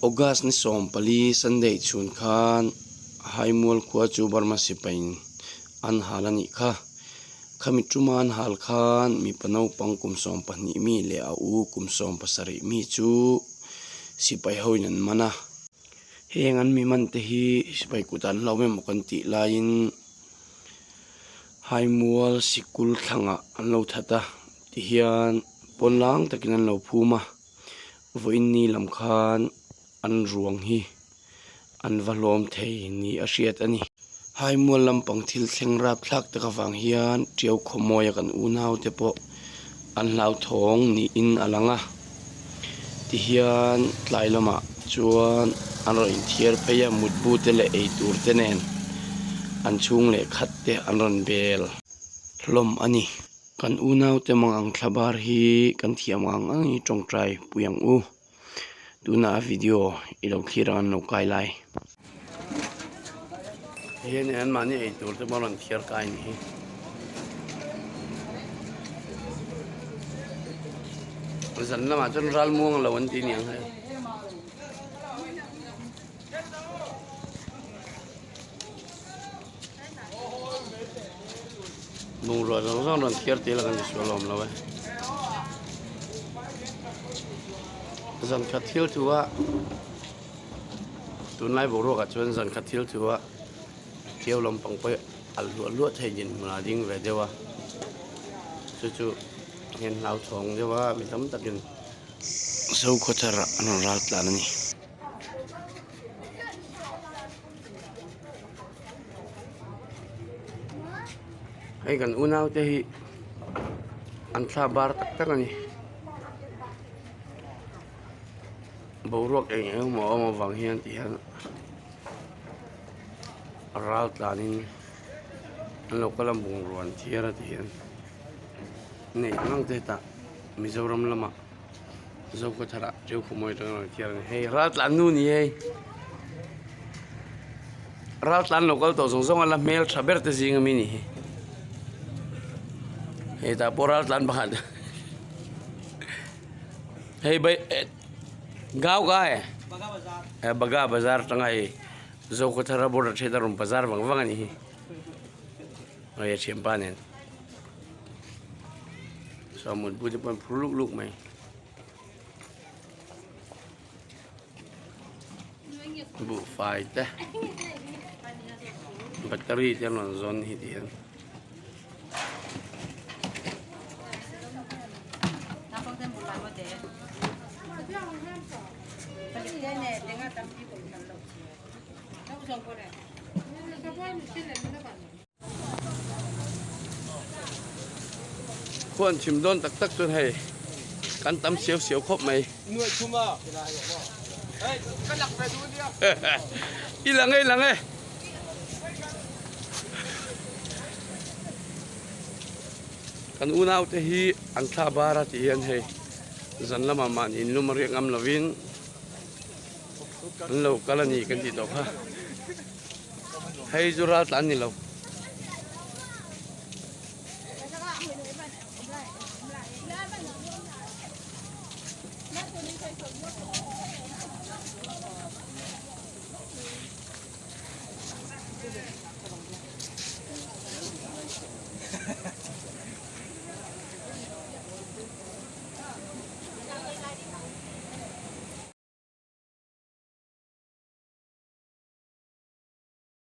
August ni 14 Sunday chhun khan Haimual khua chu Burma sipaiin an hal a nih kha. Khami tuma an hal khan mipa naupang kum 12 mi leh a u kum 17 mi chu sipai hoin an man a. Heng an mi man te hi sipai kut an hlauh emaw kan tih laiin Haimual sikul thlangah an lo that a tihian pawn lang takin an lo phum a vawiin ni lam khan an ruang hi an va hlawm thei ni a hriat a ni. Haimual lampang thil thleng rap thlak tak avang hian Tiau Khawmawia kan unau te pawh an hlauthawng niin a lang a, tihian tlai lamah chuan an rawn inthiar phei a, mutbu te leh eitur te nen an chhung leh khat te an rawn bel hlawm a ni. Kan unau te mang ang thla bar hi kan thiam ang ang hi tawngtai pui ang u. Tunah a video i lo thlir ang an lo kai lai. Hei hian anmahni ei tur te pawh a rawn thiar kai a ni hi. Zan lamah chuan ral muang lo an ti aniang hei. Bungrua zawng zawng rawn thiar tel kan tisual awm lo e. Zan khat thil thu a tunlai boruakah chuan zan khat thil thu a keu lampang pawh a luah luah thei dinhmun a ding ve deuh a chu chu hian hlauthawng deuh a mi tam takin Zokhawthar ah an rawn ral tlan a ni. Hei kan unau te hi an thla bar tak tak a ni boruak eng eng emaw a awm avang hian ti hian ral tlanin an lo kal a bungrua an thiar a ti hian neih mang te hetah Mizoram lamah Zokhawthar ah Cheukhawmawi atanga rawn thiar a ni hei ral tlan nu ni hei ral tlan lo kal tawh zawng zawng a la hmel tha ber te zing ami ni hi hei tah pawh ral tlan pakhat hei bai gau ka e baga bazar atanga hei Zokhawthar a border theih a rawn bazar vang vang a ni hi hei a thianpa nen. Saw mutbu te pawh an phur luk luk mai. Buhfai te battery te an rawn zawn hi ti hian. Khuan chim dawn tak tak chuan hei kan tam siau siau khawp mai. I lang e i lang e. Kan unau te hi an thla bar a tih hian hei zan lamah mahni in lum a riak ngam lovin an lo kal a ni kan tih tawh kha. Hei chu ral tlan ni lo.